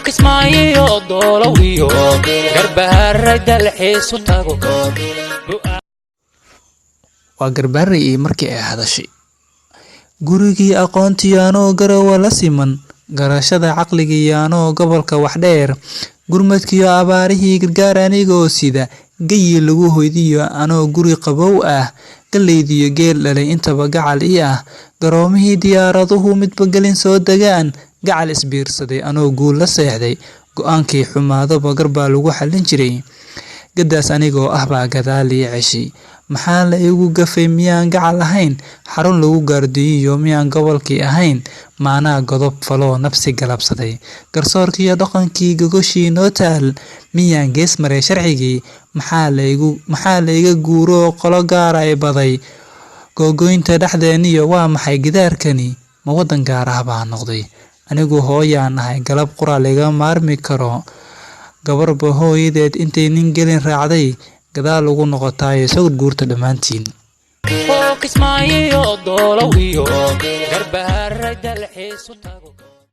Kismaayo Doolow iyo Garbaharay dalxiisu tago. Waa Garbaharey iyo markii ay hadashay. Gurigii aqoontiyo anoo garowa la siman, garashada caqligiiyo anoo gobolka wax dheer, gurmadkiyo abaarihii gargaar anigoo sida, gayi lagu hoydiyo anoo guri qabow ah, gallaydiyo geel dhalay intaba gacal ii ah, garoomihii diyaaraduhu midba gelin soo degaan, gacal isbiirsaday anoo guul la seexday, go'aankii xumaadaba garbaa lagu xallin jiray. Gadaas anigoo ah baa gadaal ii ceshay. Maxaa la igu gafay? Miyaan gacal ahayn? Xarun lagu gaardiyiyo miyaan gobolkii ahayn? Maanaa godob faloo nabsi galabsaday? Garsoorkiiyo dhaqankii gogoshii noo taal miyaan gees maray sharcigii? Maxaa la iga guuroo qolo gaara i baday? Googoynta dhexdeeniyo waa maxay gidaarkani? Ma waddan gaar ah baa noqday? Anigu hooyaan ahay, galab qura laga maarmi karo. Gabarba hooyadeed intay nin gelin raacday gadaal ugu noqotaaye sawir guurta dhammaantiin. Kismaayo Doolow iyo Garbaharay dalxiisu tago.